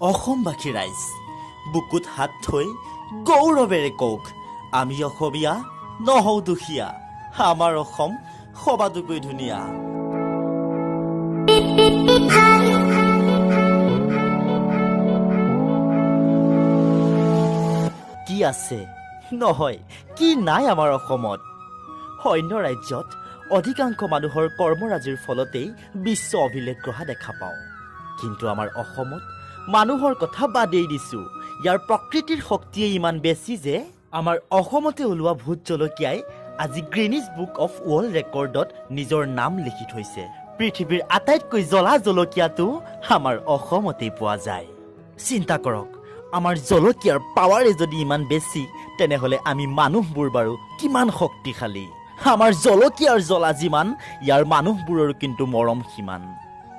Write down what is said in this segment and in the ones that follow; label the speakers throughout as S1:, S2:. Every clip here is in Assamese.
S1: অসমবাসী ৰাইজ, বুকুত হাত থৈ গৌৰৱেৰে কওক, আমি অসমীয়া নহওঁ দুখীয়া, আমাৰ অসম সবাতোকৈ ধুনীয়া। কি আছে নহয়, কি নাই আমাৰ অসমত? অন্য ৰাজ্যত অধিকাংশ মানুহৰ কৰ্মৰাজিৰ ফলতেই বিশ্ব অভিলেখ গঢ়া দেখা পাওঁ, কিন্তু আমাৰ অসমত মানুহৰ কথা বাদেই দিছোঁ, ইয়াৰ প্ৰকৃতিৰ শক্তিয়ে ইমান বেছি যে আমাৰ অসমতে ওলোৱা ভোট জলকীয়াই আজি গ্ৰীনিজ বুক অফ ৱৰ্ল্ড ৰেকৰ্ডত নিজৰ নাম লিখি থৈছে। পৃথিৱীৰ আটাইতকৈ জ্বলা জলকীয়াটো আমাৰ অসমতেই পোৱা যায়। চিন্তা কৰক, আমাৰ জলকীয়াৰ পাৱাৰে যদি ইমান বেছি, তেনেহ'লে আমি মানুহবোৰ বাৰু কিমান শক্তিশালী। আমাৰ জলকীয়াৰ জ্বলা যিমান, ইয়াৰ মানুহবোৰৰো কিন্তু মৰম সিমান।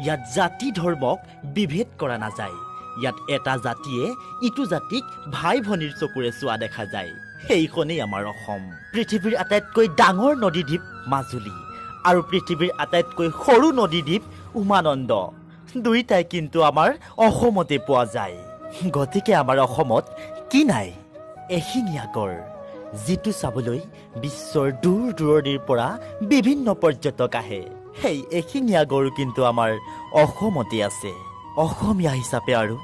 S1: ইয়াত জাতি ধৰ্মক বিভেদ কৰা নাযায়। ইয়াত এটা জাতিয়ে ইটো জাতিক ভাই ভনীৰ চকুৰে চোৱা দেখা যায়। সেইখনেই আমাৰ অসম। পৃথিৱীৰ আটাইতকৈ ডাঙৰ নদীদ্বীপ মাজুলী আৰু পৃথিৱীৰ আটাইতকৈ সৰু নদীদ্বীপ উমানন্দ, দুয়োটাই কিন্তু আমাৰ অসমতে পোৱা যায়। গতিকে আমাৰ অসমত কি নাই? এশিঙীয়া গড়, যিটো চাবলৈ বিশ্বৰ দূৰ দূৰণিৰ পৰা বিভিন্ন পৰ্যটক আহে, সেই এশিঙীয়া গড় কিন্তু আমাৰ অসমতে আছে। অসমীয়া হিচাপে আৰু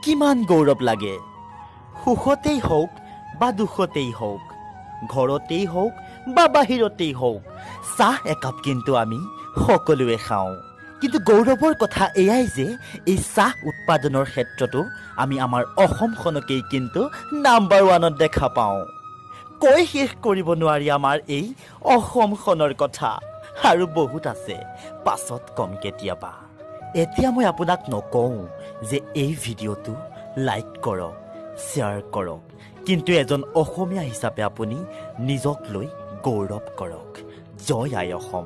S1: কিমান গৌৰৱ লাগে। সুখতেই হওক বা দুখতেই হওক, ঘৰতেই হওক বা বাহিৰতেই হওক, চাহ একাপ কিন্তু আমি সকলোৱে খাওঁ। কিন্তু গৌৰৱৰ কথা এয়াই যে এই চাহ উৎপাদনৰ ক্ষেত্ৰতো আমি আমাৰ অসমখনকেই কিন্তু নাম্বাৰ ওৱানত দেখা পাওঁ। কৈ শেষ কৰিব নোৱাৰি আমাৰ এই অসমখনৰ কথা, আৰু বহুত আছে, পাছত কম কেতিয়াবা। এতিয়া মই আপোনাক নকওঁ যে এই ভিডিঅ'টো লাইক কৰক, শ্বেয়াৰ কৰক, কিন্তু এজন অসমীয়া হিচাপে আপুনি নিজক লৈ গৌৰৱ কৰক। জয় আই অসম।